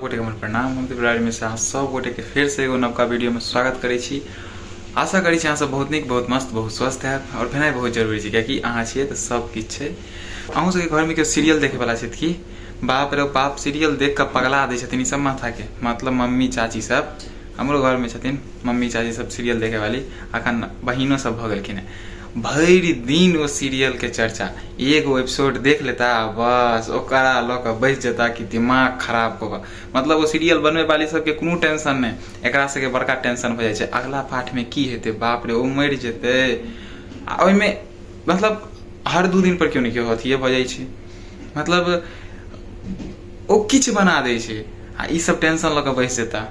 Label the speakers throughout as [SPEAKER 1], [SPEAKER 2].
[SPEAKER 1] सब गोटेके हमर प्रणाम। हम त्रिपुरारी मिश्रा अहाँ सब गोटेके फेरसँ एगो नवका वीडियोमे स्वागत करै छी। आशा करै छी अहाँ सब बहुत नीक, बहुत मस्त, बहुत स्वस्थ हैब और भेनाइ बहुत जरूरी छै, कियाकि अहाँ छियै तऽ सब किछु छै। अहूँ सबके घरमे केओ सीरियल देखैवला छथि की? बाप रे बाप, सीरियल देख कऽ पगला दै छथिन ई सब माथाके, मतलब मम्मी चाची सब। हमरो घरमे छथिन मम्मी चाची सब सीरियल देखैवाली, अखन बहिनो सब भऽ गेलखिन हेँ। भरि दिन ओ सीरियलके चर्चा, एगो एपिसोड देख लेता बस ओकरा लऽ कऽ बैस जेता कि दिमाग खराब कऽ कऽ। मतलब ओ सीरियल बनबै वाली सबके कोनो टेंशन नहि, एकरा सबके बड़का टेंशन भऽ जाइ छै अगला पार्टमे की हेतै, बाप रे ओ मरि जेतै। आ ओहिमे मतलब हर 2 दिन पर केओ ने केओ अथिये भऽ जाइ छै, मतलब ओ किछु बना दै छै आ ई सब टेंशन लऽ कऽ बैस जेता।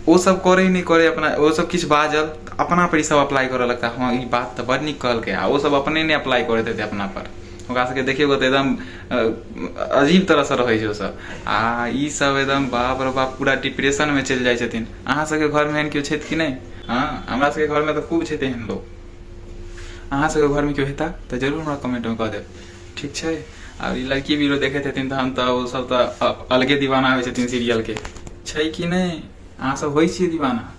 [SPEAKER 1] ओ सब करै नहि करै, अपना ओ सब किछु बाजल अपना पर ई सब अप्लाई करऽ लगता, हँ ई बात तऽ बड़ नीक कहलकै, आ ओ सब अपने नहि अप्लाई करैत हेतै अपना पर। ओकरा सबके देखियौ तऽ एकदम अजीब तरहसँ रहै छै ओ सब, आ ई सब एकदम बाप रे बाप पूरा डिप्रेशनमे चलि जाइ छथिन। अहाँ सबके घरमे एहन केओ छथि कि नहि? हँ, हमरा सबके घरमे तऽ खूब छथि एहन लोक। अहाँ सबके घरमे केओ हेता तऽ जरूर हमरा कमेंटमे कऽ देब, ठीक छै? आ ई लड़की वीडियो देखैत हेथिन तहन तऽ ओ सब तऽ अलगे दीवाना होइ छथिन सीरियलके, छै कि नहि? अहाँ सब होइ छियै दीवाना?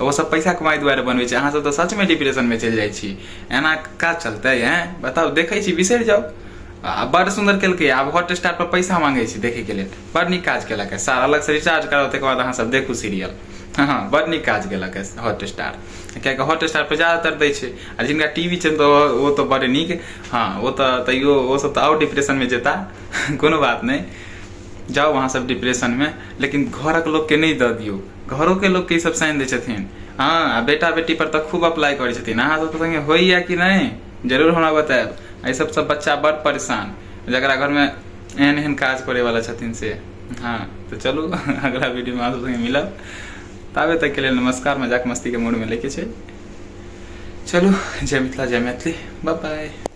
[SPEAKER 1] ओ सब पैसा कमाइ दुआरे बनबै छै, अहाँ सब तऽ सचमे डिप्रेशनमे चलि जाइ छी। एना काज चलतै? हैं बताउ, देखै छी बिसरि जाउ। आ बड़ सुन्दर केलकै, आब हॉट स्टार पर पैसा मांगै छै देखैके लेल। बड़ नीक काज केलक है, सार अलगसँ रिचार्ज कराउ ताहिके बाद अहाँ सब देखू सीरियल। हँ, बड़ नीक काज केलक है हॉट स्टार, कियाकि हॉट स्टार पर ज्यादातर दै छै। आ जिनका टीवी छनि तऽ ओ तऽ बड़ नीक, हँ ओ तऽ तैयो ओ सब तऽ आओर डिप्रेशनमे जेता। कोनो बात नहि, जाउ अहाँ सब डिप्रेशनमे, लेकिन घरक लोकके नहि दऽ दियौ। घरोके लोकके ई सब सानि दै छथिन। हँ, आ बेटा बेटी पर तऽ खूब अप्लाई करै छथिन। अहाँ सबके संगे होइया कि नहि, जरूर हमरा बतायब। एहि सबसँ बच्चा बड़ परेशान, जकरा घरमे एहन एहन काज करैवला छथिन से। हँ तऽ चलू, अगला वीडियोमे अहाँ सब संगे मिलब, ताबे तक के लेल नमस्कार। मजाक मस्तीके मूडमे लेके छै। चलू, जय मिथिला, जय मैथिली, बाय बाय।